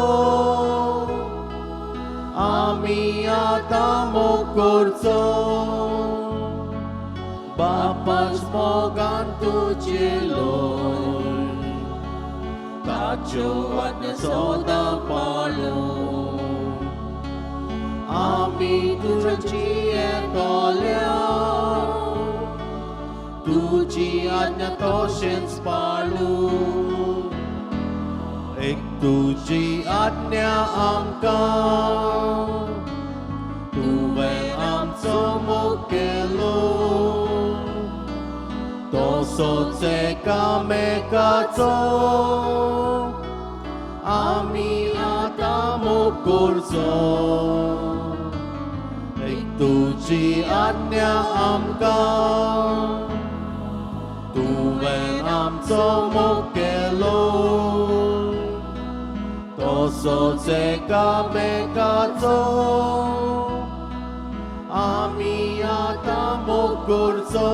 [SPEAKER 1] आमी आतां मोग करचो. बापाच मोगान तुजेलोय, ताच्यो आज्ञा सदां पाळूं आमी तुज्या जियेतल्या, तुजी आज्ञा तशेंच पाळूं. एक तुजी आज्ञा आमकां, तुवें आमचो मोग केलो, तसोच एकामेकाचो आमी आतां मोग करचो. एक तुजी आज्ञा आमकां, तुवें आमचो मोग केलो, तसोच एकामेकाचो आमी आतां मोग करचो.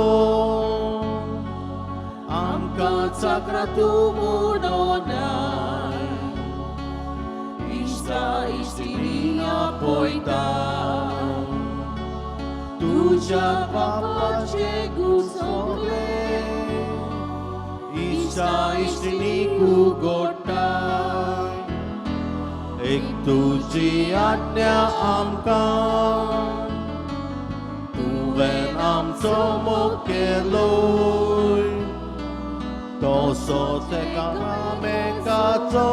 [SPEAKER 1] आमकां चाकरा तूं म्हणोनाय,
[SPEAKER 8] इश्टा इश्टिणी आपयता तुज्या पापाचे गुसोले
[SPEAKER 2] इश्टा इश्टिणीक उगोडटा एक तुजी आज्ञा आमकां तुवें आमचो मोग केलो तसोच एकामेकाचो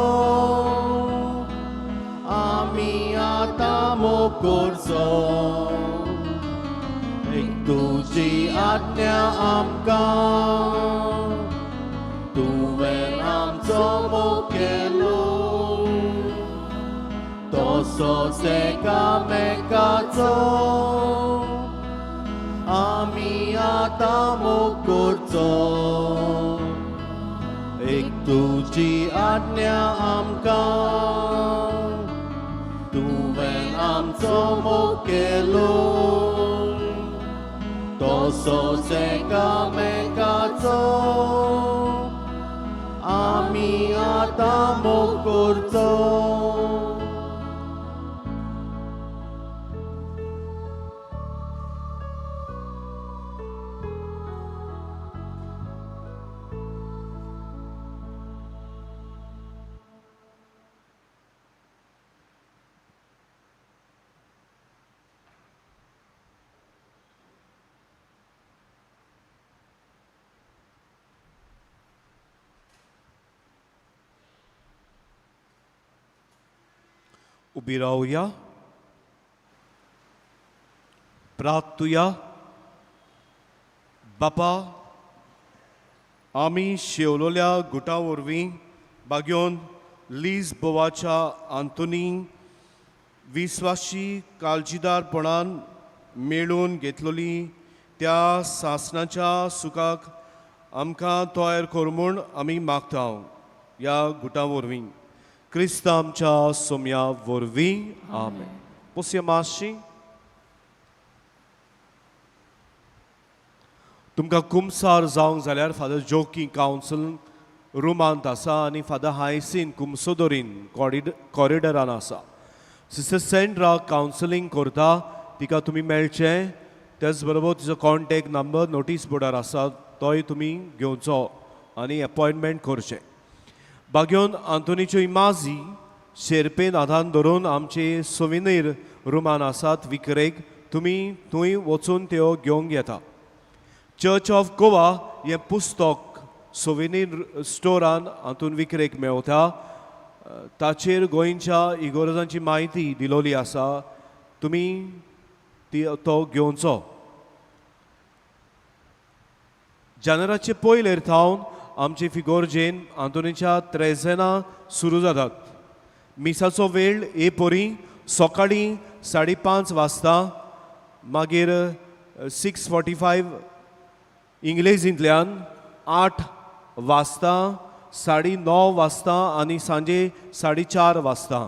[SPEAKER 2] आमी आतां मोग करचो एक तुजी आज्ञा आमकां तुवें आमचो मोग केलो तसोच एकामेकाचो आमी आतां मोग करचो एक तुजी आज्ञा आमकां तुवें आमचो मोग केलो तसोच एकामेकाचो आमी आतां मोग करचो. उबी रावया, प्रार्थुया. बापा, आमी शेवलोल्या गुटा वरवीं बागयोन लीज बोवाच्या आंतोनी विस्वाशी काळजीदारपणान मेळून घेतलोली त्या सासणाच्या सुखाक आमकां तयार कर म्हूण आमी मागता ह्या गुटा वरवीं क्रिस्त आमच्या सोम्या वरवीं. आमेन. पोसया मातशी. तुमकां कुमसार जावंक जाल्यार फादर जोकी कावन्सिल रुमांत आसा आनी फादर हायसीन कुमसोदोरीन कॉरिडरान आसा. सिस्टर सेंड्रा कावन्सिलींग करता, तिका तुमी मेळचें. त्याच बरोबर तिचो कॉन्टेक्ट नंबर नोटीस बोर्डार आसा, तोय तुमी घेवचो आनी एपॉयंटमेंट करचें. बागयोन आंतोनीच्यो इमाजी शेरपेन आदान धरून आमचे सोविनीर रुमान आसात विकरेक, तुमी थंय वचून त्यो घेवंक येता. चर्च ऑफ गोवा हें पुस्तक सोविनीर स्टोरान हातून विकरेक मेवता. ताचेर गोंयच्या इगोर्जांची म्हायती दिलोली आसा, तुमी ती तो घेवचो. जानेराचे पयलेर थावन आमची फिगोर्जेन आंतोनीच्या त्रेजेनां सुरू जातात. मिसाचो वेळ ए परी सकाळीं 5:30 वाजता, मागीर 6:45 इंग्लेजींतल्यान, 8 वाजता, 9:30 वाजता आनी सांजे 4:30 वाजता.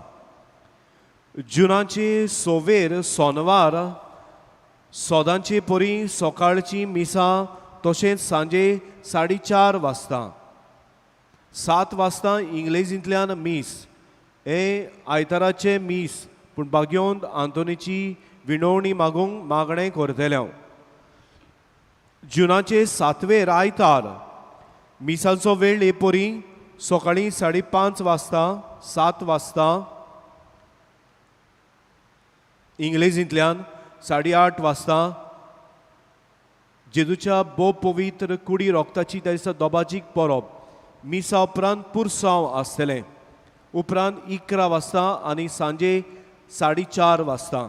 [SPEAKER 2] जुनाचे सोवेर सोनवार सोदांचे परी सकाळची मिसां तशेंच सांजे 4:30 वाजता. 7 वाजता इंग्लेजींतल्यान मीस, हें आयताराचें मीस, पूण बागयोन आंतोनीची विणवणी मागूंक मागणें करतलें हांव. जुनाचे 7वेर आयतार मिसाचो वेळ हे परी सकाळीं 5:30 वाजता, 7 वाजता इंग्लेजींतल्यान, 8:30 वाजता जेजूच्या भोव पवित्र कुडी रोगताची त्या दिसा दोबाजीक परब. मिसा उपरांत पुरसांव आसतलें. उपरांत 11 वाजता आनी सांजे 4:30 वाजता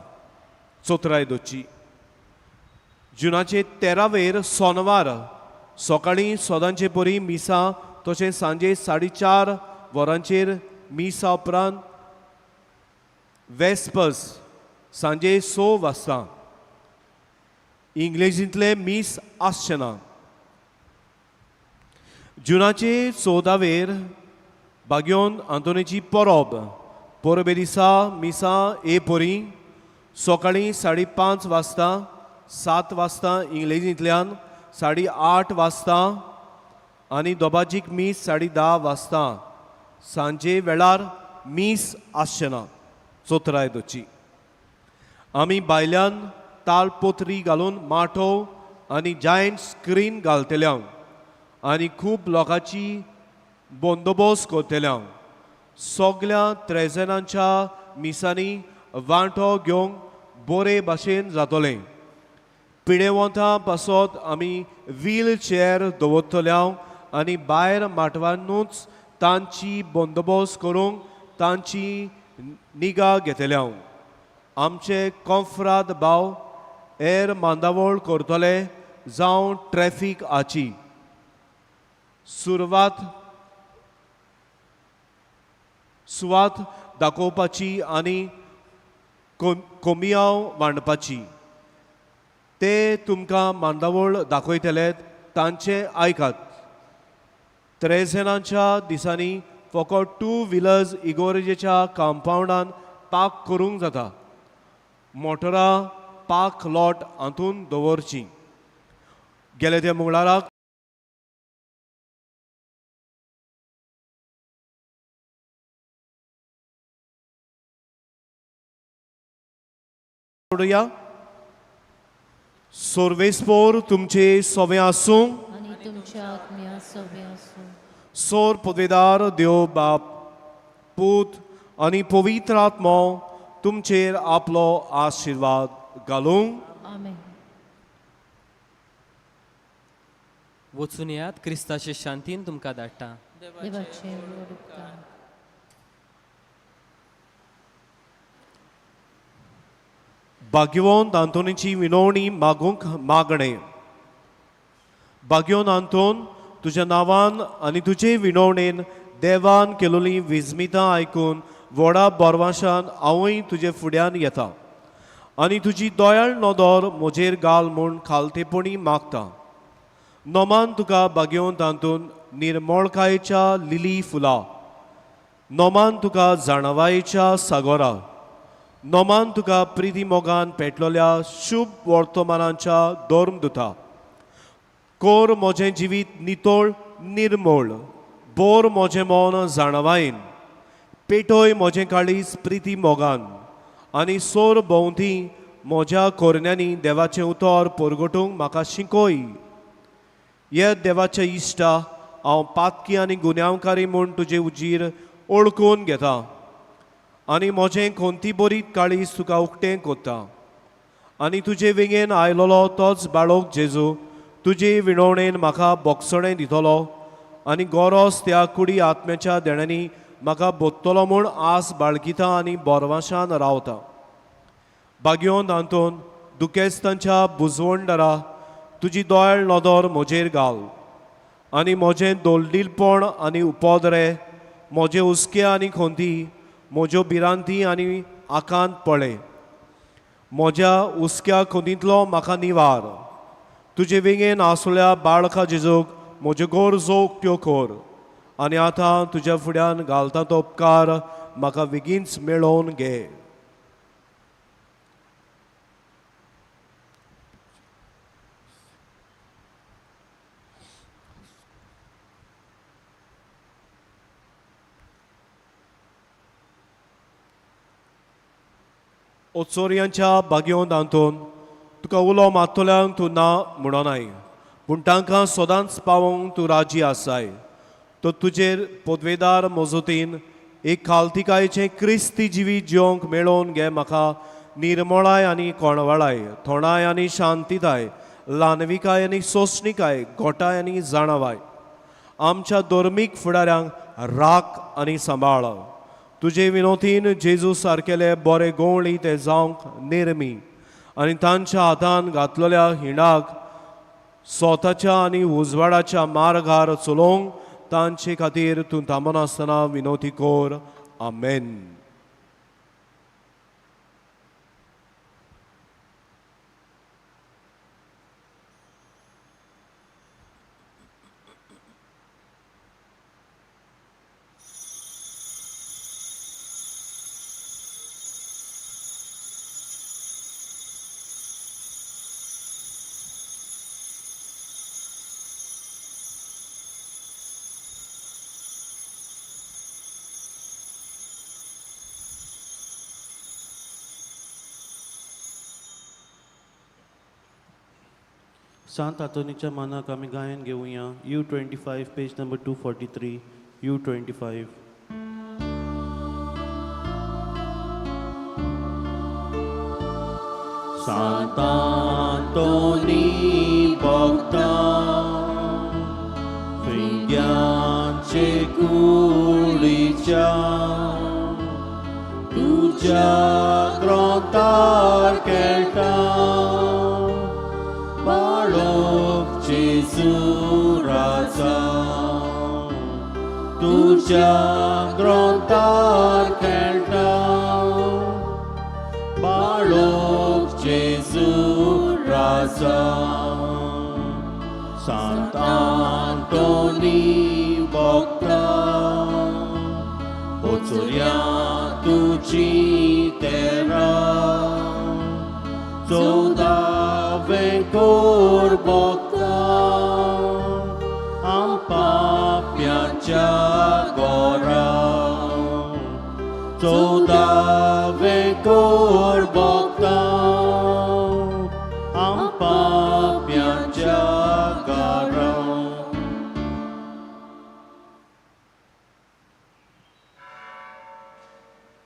[SPEAKER 2] चोत्राय दोची. जुनाचे 13वेर सोनवार सकाळीं सोदांचे परी मिसा तशेंच सांजे 4:30 वरांचेर मिसा उपरांत वेस्पस सांजे 6 वाजता. इंग्लेजींतलें मीस आसचें ना. जुनाचे 14वेर बागयोन आंतोनीची परब. परबे दिसा मिसा ए परी सकाळीं 5:30 वाजता, 7 वाजता इंग्लेजींतल्यान, 8:30 वाजता आनी दोबाजीक मीस 10:30 वाजता. सांजे वेळार मीस आसचें ना चोत्राय दवरची. आमी भायल्यान तालपोत्री घालून माटोव आनी जायंट स्क्रीन घालतले हांव आनी खूब लोकांची बंदोबस्त करतले हांव. सगल्या त्रेजनांच्या मिसांनी वांटो घेवंक बरे भाशेन जातलें. पिडेवंतां पासत आमी व्हील चॅर दवरतले हांव आनी भायर माटवानूच तांची बंदोबस्त करूंक तांची निगा घेतले हांव. आमचे कोंफ्राद भाव हेर मांदावळ करतले जावं ट्रॅफीक हाची सुरवात सुवात दाखोवपाची आनी कोमियांव मांडपाची. ते तुमकां मांदावळ दाखयतले, तांचें आयकात. त्रेजेनाच्या दिसांनी फकत टू व्हिलर्स इगोर्जेच्या कंपावंडान पार्क करूंक जाता. मोटरां पार्क लॉट हातूंत दवरची. गेले ते मंगळाराक सोडया. सोर्वेस्पोर तुमचे सोवे आसूं
[SPEAKER 3] आनी तुमच्या आत्म्या सोवे आसूं.
[SPEAKER 2] सोर पदवेदार देव बाप पूत आनी पवित्र आत्मो तुमचेर आपलो आशिर्वाद घालूं.
[SPEAKER 3] आमेन.
[SPEAKER 4] वचून येयात, क्रिस्ताचे शांतीन तुमकां धाडटा.
[SPEAKER 3] देवाचे व्हड उपकार.
[SPEAKER 2] भाग्यवंत आंतोनीची विनवणी मागूंक मागणें. भाग्यवंत आंतोन, तुज्या नांवान आनी तुजे विनवणेन देवान केलोलीं विस्मितां आयकून व्हडा बोरवाशान हांवूय तुजे फुड्यान येता आनी तुजी दयाळ नदर म्हजेर घाल म्हूण खालतेपणी मागता. नोमान तुका भाग्यवंत आंतोन निर्मळकायेच्या लिली फुलां, नोमान तुका जाणवायेच्या सागोरा, नोमान तुका प्रिती मोगान पेटलोल्या शुभ वर्तमानाच्या धर्मदुता. कोर म्हजें जिवीत नितळ निर्मळ, बोर म्हजें मन जाणवायेन, पेटय म्हजें काळीज प्रिती मोगान आनी सोर भोंवती म्हज्या कोरण्यांनी देवाचें उतर परगटूंक म्हाका शिकय. ये देवाच्या इश्टा, हांव पातकी आनी गुन्यांवकारी म्हूण तुजे उजीर ओळखून घेता आनी म्हजें कोंती बरीत काळीज तुका उक्तें कोत्ता आनी तुजे वेंगेन आयलोलो तोच बाळोक जेजू तुजे विणवणेन म्हाका बोगसणें दितलो आनी गोरोस त्या कुडी आत्म्याच्या देण्यांनी म्हाका बोत्तलो म्हूण आस बाळगिता आनी बोरवाशान रावता. भाग्योन आंतोन दुखेस्तांच्या बुजवणदारा तुजी दोळ नदर म्हजेर घाल आनी म्हजें दोलदिलपण आनी उपदरे, म्हजे हुस्के आनी खोंती, म्हज्यो भिरांती आनी आकांत पळय. म्हज्या हुस्क्या खोंतींतलो म्हाका निवार. तुजे वेंगेन आसल्या बाळका जेजूक म्हज्यो गरजो उक्त्यो कर आनी आतां तुज्या फुड्यान घालता तो उपकार म्हाका बेगीनच मेळोवन घे. ओचोरयांच्या भाग्योन आंतोन तुका उलो मारतल्यांक तूं ना म्हणोनाय, पूण तांकां सदांच पावोवंक तूं राजी आसाय. तो तुजेर पदवेदार मजतीन एक खालतिकायेचें क्रिस्ती जिवीत जिवंक मेळोवन घे. म्हाका निर्मळाय आनी कोणवाळाय, थोणाय आनी शांतिताय, ल्हानविकाय आनी सोंसणिकाय, गोटाय आनी जाणवाय. आमच्या धर्मीक फुडाऱ्यांक राख आनी सांबाळ. तुजे विनोतीन जेजू सारकेले बरे गोवळी ते जावंक निर्मी आनी तांच्या हातान घातलेल्या हिंडाक स्वताच्या आनी उजवाडाच्या मार्गार चलोवंक तांचे खातीर तूं थांबनासतना विनोती कर. आमेन.
[SPEAKER 1] सांत आंतोनीच्या मानाक आमी गायन घेवया. U 25, page number 243, U 25. Sant Anthony भक्ता, फिंग्यांचे कुडीच्या तुज्या ग्रोंतार खेळटा बाळोक जेजू राजा, तुज्या ग्रोंतार खेळटा बाळोक जेजू राजा. सांत आंतोनी भक्ता, ओचोऱ्या तुजी तेरा, चवदावें कोर भक्ता, आम पाप्यांच्या गोरा, चवदावें कोर भक्ता.